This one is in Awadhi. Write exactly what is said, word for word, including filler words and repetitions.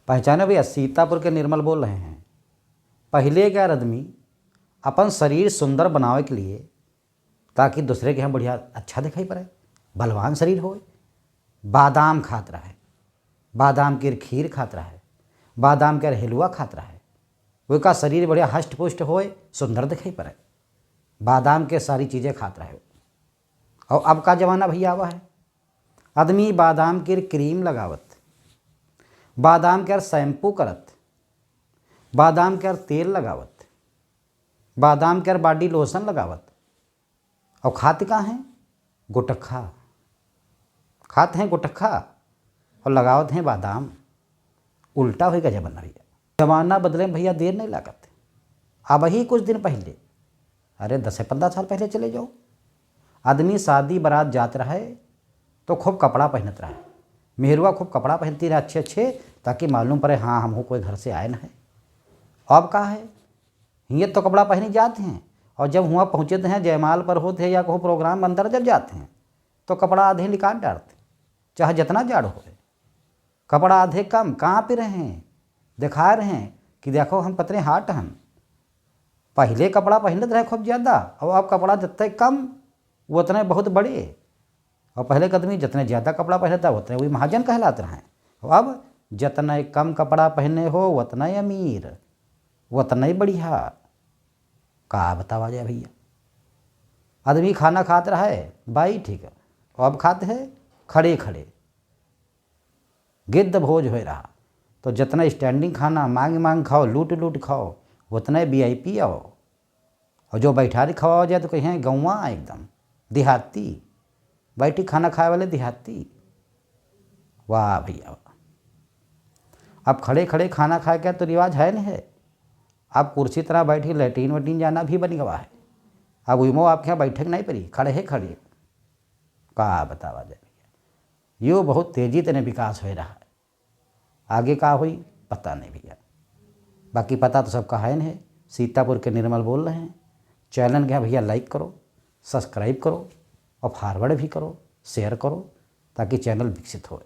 पहचाने भैया, सीतापुर के निर्मल बोल रहे हैं। पहिले के यार आदमी अपन शरीर सुंदर बनावे के लिए, ताकि दूसरे के यहाँ बढ़िया अच्छा दिखाई पड़े, बलवान शरीर होए, बादाम खात रहे, बादाम के खीर खात रहे, बादाम के हलवा खात रहे, ओका शरीर बढ़िया हष्ट पुष्ट होए, सुंदर दिखाई पड़े, बादाम के सारी चीजें खात रहे। और अब का जमाना भैया आवा है, आदमी बादाम के क्रीम लगावत, बादाम के शैम्पू करत, बादाम के तेल लगावत, बादाम के बॉडी लोशन लगावत, और खात का हैं? गुटखा। खात हैं गुटखा और लगावत हैं बादाम। उल्टा होई का जमाना भैया। जमाना बदले में भैया देर नहीं लागत। अब ही कुछ दिन पहले, अरे दस से पन्द्रह साल पहले चले जाओ, आदमी शादी बारात जात रहे तो खूब कपड़ा पहनत रहे, मेहरुआ खूब कपड़ा पहनती रहे अच्छे अच्छे, ताकि मालूम पड़े, हाँ, हमहू कोई घर से आए न है। अब का है, हियाँ तो कपड़ा पहनी जात हैं, और जब हुआँ पहुँचत हैं, जयमाल पर होत है या कोई प्रोग्राम अंदर जब जात हैं, तो कपड़ा आधे निकाल डारत, चाहे जितना जाड़ होए, कपड़ा आधे कम, काँप रहे हैं, दिखा रहे हैं कि देखो हम कितने hot हन। पहिले कपड़ा पहनत रहे खूब ज्यादा, और अब कपड़ा जितने कम, उतने बहुत बड़े। और पहले के आदमी जितने ज्यादा कपड़ा पहनता, उतने वही महाजन कहलात रहे। अब जितने कम कपड़ा पहने हो, उतने अमीर, उतने बढ़िया। का बतावा जाए भैया, आदमी खाना खात रहे, भाई ठीक है, अब खात है खड़े खड़े, गिद्ध भोज होए रहा। तो जितना standing खाना, मांग मांग खाओ, लूट लूट खाओ, उतने VIP आओ। और जो बैठारी खवावा जाए तो कहें गौवा एकदम देहाती, बैठी खाना खाए वाले देहाती। वाह भैया वाह। अब खड़े खड़े खाना खाए के तो रिवाज है नहीं है। अब कुर्सी तरह बैठ के लेटरिन वेटरिन जाना भी बन गवा है। अब उमो आपके यहाँ बैठे के नहीं पड़ी, खड़े है खड़े। का बतावा जाए भैया, यो बहुत तेजी तने विकास हो रहा है। आगे का होई पता नहीं भैया, बाकी पता तो सबका है नहीं। सीतापुर के निर्मल बोल रहे हैं। चैनल के भैया like करो, subscribe करो और forward भी करो, share करो, ताकि चैनल विकसित होए।